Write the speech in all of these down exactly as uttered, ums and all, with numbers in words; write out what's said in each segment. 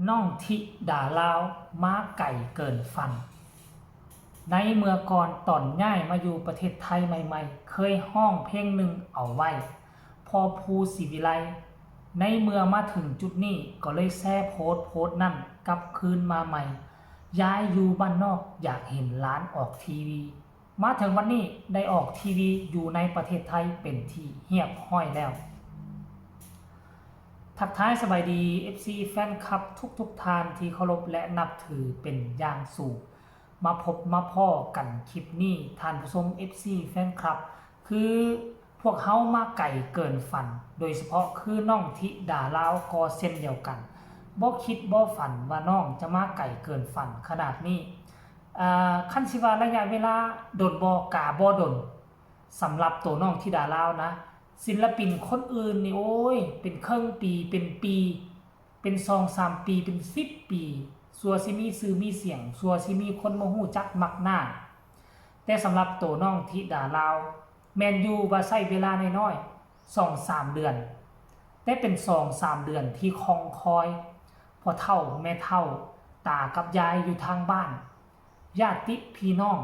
น้องธิดาลาวมาไกลเกินฝัน ในเมื่อก่อนตอนย้ายมาอยู่ประเทศไทยใหม่ๆ เคยฮ้องเพลงหนึ่งเอาไว้ พอภูศรีวิไล ในเมื่อมาถึงจุดนี้ก็เลยแซ่โพสต์โพสต์นั่นกลับคืนมาใหม่ ย้ายอยู่บ้านนอกอยากเห็นหลานออกทีวี มาถึงวันนี้ได้ออกทีวีอยู่ในประเทศไทยเป็นที่เรียบร้อยแล้ว ทักทายสบายดี เอฟซี แฟนคลับทุกๆท่านที่เคารพและนับถือเป็นอย่างสูง มาพบมาพ้อกันคลิปนี้ท่านผู้ชม เอฟซี แฟนคลับ คือพวกเฮามาไกลเกินฝัน โดยเฉพาะคือน้องธิดาลาวก็เช่นเดียวกัน บ่คิดบ่ฝันว่าน้องจะมาไกลเกินฝันขนาดนี้ อ่า คันสิว่าระยะเวลาโดนบ่กาบ่โดน สำหรับตัวน้องธิดาลาวนะ ศิลปินคนอื่นนี่โอ้ย เป็นครึ่งปี เป็นปี เป็นสองสามปี เป็นสิบปี สัวสิมีชื่อมีเสียง สัวสิมีคนมาฮู้จักมักหน้า แต่สำหรับตัวน้องธิดาลาว แม่นอยู่ว่าใช้เวลาน้อยๆ สองสามเดือน แต่เป็นสองสามเดือนที่คองคอย พ่อเฒ่าแม่เฒ่า ตากับยายอยู่ทางบ้าน ญาติพี่น้อง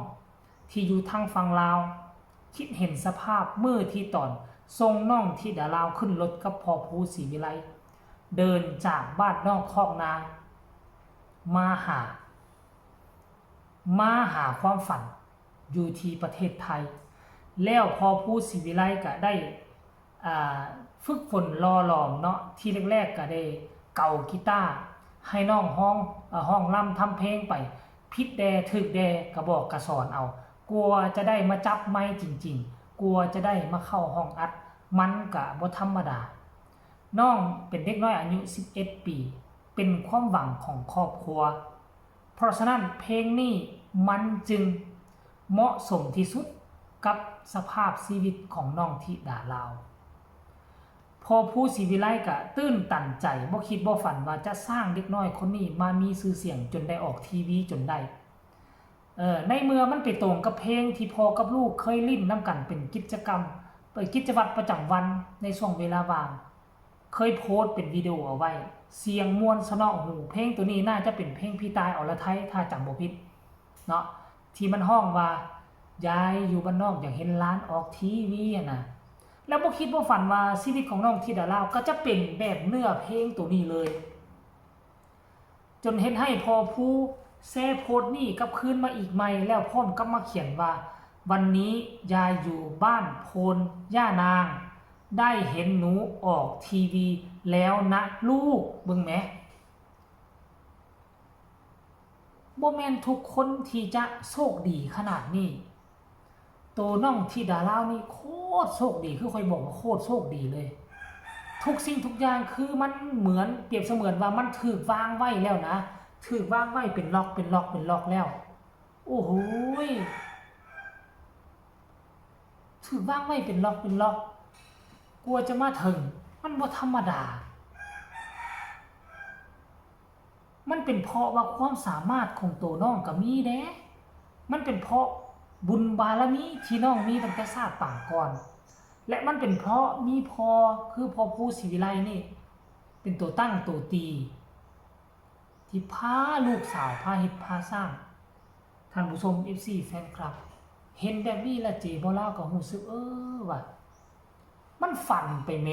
ที่อยู่ทางฝั่งลาว คิดเห็นสภาพมื้อที่ตอนส่งน้องธิดาลาวขึ้นรถกับพ่อภูศรีวิไล เดินจากบ้านนอกคอกนา มาหา มาหาความฝันอยู่ที่ประเทศไทย แล้วพ่อภูศรีวิไลก็ได้ อ่า ฝึกฝนหล่อหลอมเนาะ ทีแรกๆก็ได้เกากีตาร์ให้น้องฮ้อง เอ่อ ฮ้องรำทำเพลงไป ผิดแด่ถูกแด่ก็บอกก็สอนเอา กว่าจะได้มาจับไมค์จริงๆ กว่าจะได้มาเข้าห้องอัด มันก็บ่ธรรมดา น้องเป็นเด็กน้อยอายุสิบเอ็ดปี เป็นความหวังของครอบครัว เพราะฉะนั้นเพลงนี้มันจึงเหมาะสมที่สุดกับสภาพชีวิตของน้องธิดาลาว พ่อภูศรีวิไลก็ตื่นตันใจ บ่คิดบ่ฝันว่าจะสร้างเด็กน้อยคนนี้มามีชื่อเสียงจนได้ออกทีวีจนได้ เอ่อ ในเมื่อมันไปตรงกับเพลงที่พ่อกับลูกเคยเล่นนำกันเป็นกิจกรรม เป็นกิจวัตรประจำวันในช่วงเวลาว่าง เคยโพสต์เป็นวิดีโอเอาไว้ เสียงม่วนสนอหู เพลงตัวนี้น่าจะเป็นเพลงพี่ตาย อรไทย ถ้าจำบ่ผิดเนาะ ที่มันฮ้องว่า "ยายอยู่บ้านนอกอยากเห็นหลานออกทีวี" หั่นนะ แล้วบ่คิดบ่ฝันว่าชีวิตของน้องธิดาลาวก็จะเป็นแบบเนื้อเพลงตัวนี้เลย จนเฮ็ดให้พ่อภูแซ่โพสต์นี้กลับคืนมาอีกใหม่ แล้วพร้อมกับมาเขียนว่า "วันนี้ยายอยู่บ้านโพนย่านาง ได้เห็นหนูออกทีวีแล้วนะลูก" เบิ่งแหม บ่แม่นทุกคนที่จะโชคดีขนาดนี้ โตน้องธิดาลาวนี่โคตรโชคดี คือข้อยบอกว่าโคตรโชคดีเลย ทุกสิ่งทุกอย่างคือมันเหมือน เปรียบเสมือนว่ามันถูกวางไว้แล้วนะ ถูกวางไว้เป็นล็อก เป็นล็อก เป็นล็อกแล้ว โอ้โหย ถูกวางไว้เป็นล็อก เป็นล็อก กว่าจะมาถึง มันบ่ธรรมดา มันเป็นเพราะว่าความสามารถของโตน้องก็มีเด้ มันเป็นเพราะบุญบารมีที่น้องมีตั้งแต่ชาติปางก่อน และมันเป็นเพราะมีพ่อ คือพ่อภูศรีวิไลนี่ เป็นตัวตั้งตัวตี ที่พาลูกสาวพาเฮ็ดพาสร้าง ท่านผู้ชม เอฟซี แฟนคลับ เห็นแบบนี้แล้วเจบ่าวลาวก็รู้สึก เออ ว่า มันฝันไปแหม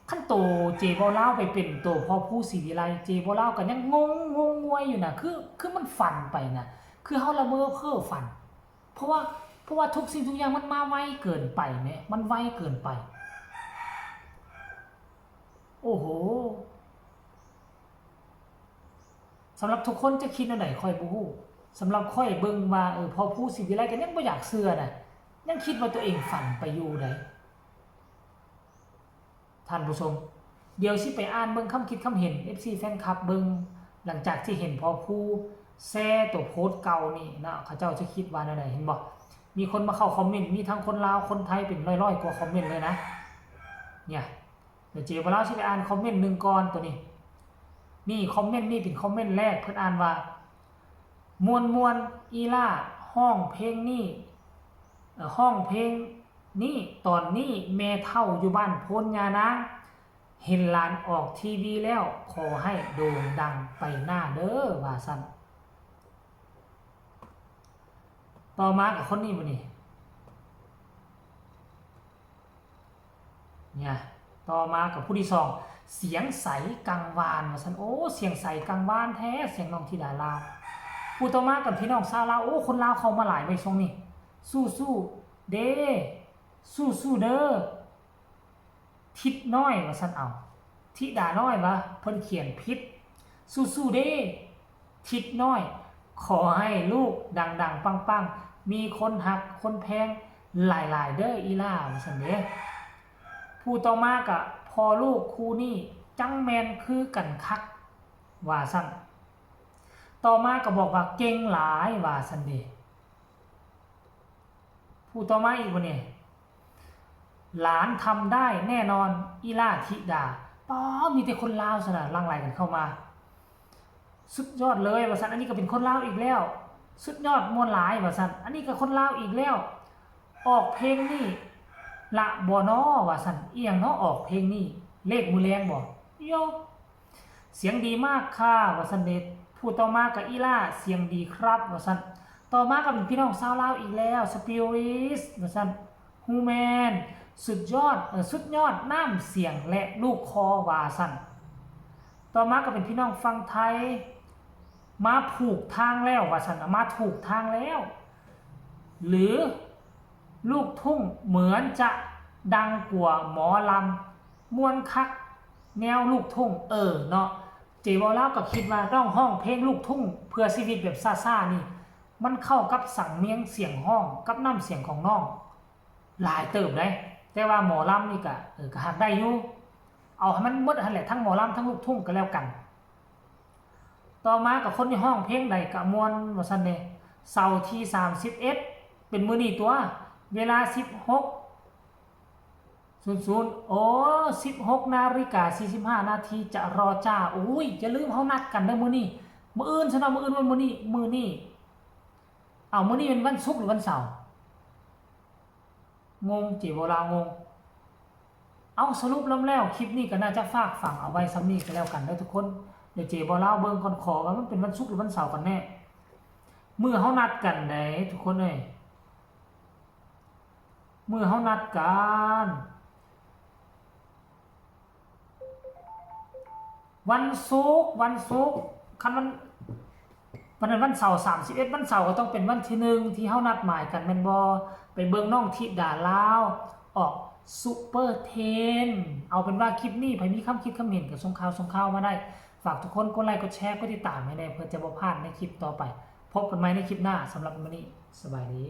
คันโตเจบ่าวลาวไปเป็นโตพ่อภูศรีวิไล เจบ่าวลาวก็ยังงง งงงวยอยู่นะ คือ คือมันฝันไปนะ คือเฮาละเมอเพ้อฝัน เพราะว่า เพราะว่าทุกสิ่งทุกอย่างมันมาไวเกินไปแหม มันไวเกินไป โอ้โห สำหรับทุกคนจะคิดแนวใดข้อยบ่ฮู้ สำหรับข้อยเบิ่งว่า เออ พ่อภูศรีวิไลก็ยังบ่อยากเชื่อนะ ยังคิดว่าตัวเองฝันไปอยู่ใด ท่านผู้ชม เดี๋ยวสิไปอ่านเบิ่งคำคิดคำเห็น เอฟซี แฟนคลับเบิ่ง หลังจากที่เห็นพ่อภูแซ่ตัวโพสต์เก่านี่นะ เขาเจ้าจะคิดว่าแนวใด เห็นบ่ มีคนมาเข้าคอมเมนต์ มีทั้งคนลาว คนไทยเป็นร้อยๆกว่าคอมเมนต์เลยนะ เนี่ย เดี๋ยวเจบ่าวลาวสิไปอ่านคอมเมนต์หนึ่งก่อนตัวนี้ นี่คอมเมนต์นี่เป็นคอมเมนต์แรก เพิ่นอ่านว่า "ม่วนๆ อีหล่าฮ้องเพลงนี้ เอ่อ ฮ้องเพลงนี้ ตอนนี้แม่เฒ่าอยู่บ้านโพนย่านาง เห็นหลานออกทีวีแล้ว ขอให้โด่งดังไปหน้าเด้อ ว่าซั่น ต่อมากับคนนี้บ่นี่ เนี่ย ต่อมากับผู้ที่สอง เสียงใสกังวาน ว่าซั่น โอ้ เสียงใสกังวานแท้ เสียงน้องธิดาลาว ผู้ต่อมากับพี่น้องชาวลาว โอ้ คนลาวเข้ามาหลายเว้ยช่วงนี้ สู้ๆ เด้ สู้ๆ เด้อ ทิดน้อย ว่าซั่น เอา ธิดาน้อย วะ เพิ่นเขียนผิด สู้ๆ เด้ ทิดน้อย ขอให้ลูกดังๆ ปังๆ มีคนฮัก คนแพง หลายๆ เด้ออีหล่า ว่าซั่นเด้ ผู้ต่อมาก็ พ่อลูกคู่นี้ จั่งแม่นคือกันคัก ว่าซั่น ต่อมาก็บอกว่า เก่งหลาย ว่าซั่นเด้ ผู้ต่อมาอีกบ่นี่ หลานทำได้แน่นอน อีหล่าธิดา ป๊าด มีแต่คนลาวซั่นน่ะ หลั่งไหลกันเข้ามา สุดยอดเลย ว่าซั่น อันนี้ก็เป็นคนลาวอีกแล้ว สุดยอด ม่วนหลาย ว่าซั่น อันนี้ก็คนลาวอีกแล้ว ออกเพลงนี้ละบ่น้อ ว่าซั่น อีหยังน้อ ออกเพลงนี้ เลขมื้อแลงบ่ โย เสียงดีมากค่ะ ว่าซั่นเด้ ผู้ต่อมาก็ อีหล่า เสียงดีครับ ว่าซั่น ต่อมาก็เป็นพี่น้องชาวลาวอีกแล้ว Spirit ว่าซั่น ฮูแมน สุดยอด เอ่อ สุดยอดน้ำเสียงและลูกคอ ว่าซั่น ต่อมาก็เป็นพี่น้องฝั่งไทย มาถูกทางแล้ว ว่าซั่น มาถูกทางแล้ว หรือลูกทุ่งเหมือนจะดังกว่าหมอลำ ม่วนคักแนวลูกทุ่ง เออเนาะ เจเว้าลาวก็คิดว่าน้องฮ้องเพลงลูกทุ่งเพื่อชีวิตแบบซ่าๆ นี่ มันเข้ากับสำเนียงเสียงฮ้องกับน้ำเสียงของน้องหลายเติบเด้ แต่ว่าหมอลำนี่ก็ เออ ก็ฮักได้อยู่ เอาให้มันหมดหั่นแหละ ทั้งหมอลำทั้งลูกทุ่งก็แล้วกัน ต่อมาก็คนที่ฮ้องเพลงใดก็ม่วน ว่าซั่นเด้ เสาร์ที่สามสิบเอ็ด เป็นมื้อนี้ตั๊ว เวลา สิบหก ศูนย์ ศูนย์ โอ้ สิบหก นาฬิกา สี่สิบห้า นาที จะรอจ้า อุ้ย อย่าลืม เฮานัดกันเด้อมื้อนี้ มื้ออื่นซะเนาะ มื้ออื่นวันมื้อนี้ มื้อนี้ เอ้า มื้อนี้เป็นวันศุกร์หรือวันเสาร์ งง เจเว้าลาวงง เอ้า สรุปแล้ว คลิปนี้ก็น่าจะฝากฝังเอาไว้ส่ำนี้ก็แล้วกันเด้อทุกคน เดี๋ยวเจเว้าลาวเบิ่งก่อน ขอว่ามันเป็นวันศุกร์หรือวันเสาร์กันแน่ มื้อเฮานัดกันเด้ทุกคนเอ้ย มื้อเฮานัดกัน วันศุกร์ วันศุกร์ คันมัน วันนั้นวันเสาร์ สามสิบเอ็ด วันเสาร์ก็ต้องเป็นวันที่หนึ่งที่เฮานัดหมายกันแม่นบ่ ไปเบิ่งน้องธิดาลาว ออกซุปเปอร์เทน เอาเป็นว่าคลิปนี้ไผมีความคิดความเห็นก็ส่งข่าว ส่งข่าวมาได้ ฝากทุกคนกดไลค์ กดแชร์ กดติดตามให้แน่ เพื่อจะบ่พลาดในคลิปต่อไป พบกันใหม่ในคลิปหน้า สำหรับมื้อนี้ สบายดี